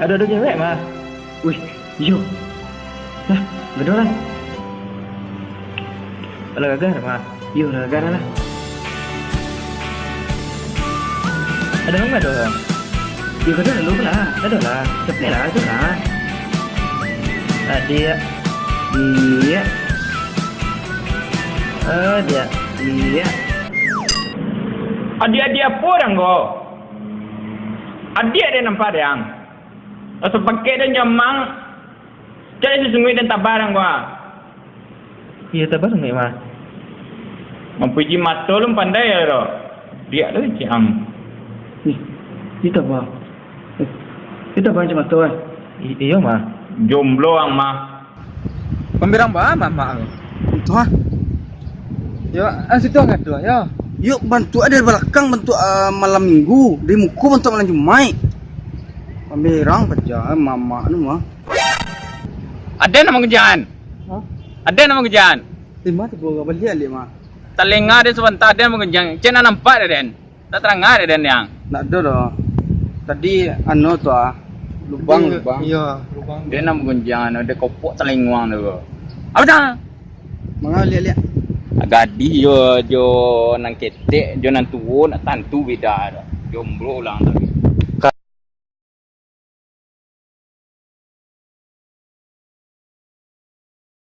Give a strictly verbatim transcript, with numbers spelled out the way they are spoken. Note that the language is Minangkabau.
Ado-ado cewek mah. Wih, iyo. Lah, gado lah. Alah gagah mah. Iyo, lah gagah lah. Ado nang ado. Iyo, gado lalu lah. Ado lah. Capek lah, ado lah. Adiak. Iya. Adiak. Iya. Adiak-adiak apo dang ko? Adiak dek nampak dang. Raso pakek dan jamang. Cari sasungguik dan tabah dang ko. Iyo, tabah sungguik mah. Mampuji mato lun pandai yo do. Diak tu ciang. Ih, ih tabah. Eh, ih tabah cak mato eh. I- iyo mah. Jomblo ang mah. Pambirang ba mamak tu. Itu ah. Yo, ah, situ angkat tu, yo. Yo, bantuak dari balakang, bantuak ah, malam minggu, dari muko bantuak malam Jumaik. Pambirang paja eh, mamak tu mah. Aden nan mangujaan. Hah? Aden nan mangujaan. Lima tu gua baliak alik mah. Talinga den sabanta aden mangujaan. Cen nan nampak dek den. Tak taranga dek den yang. Nak ado doh. Tadi anu tu ah. Lubang, lubang. Iyo, lubang. Den nan mangujaan, ado kopok talinguang tu. Apa dah? Manga liak-liak. Gadih jo, jo nan ketek, jo nan tuo, nak tantu beda doh. Jomblo ulang tadi.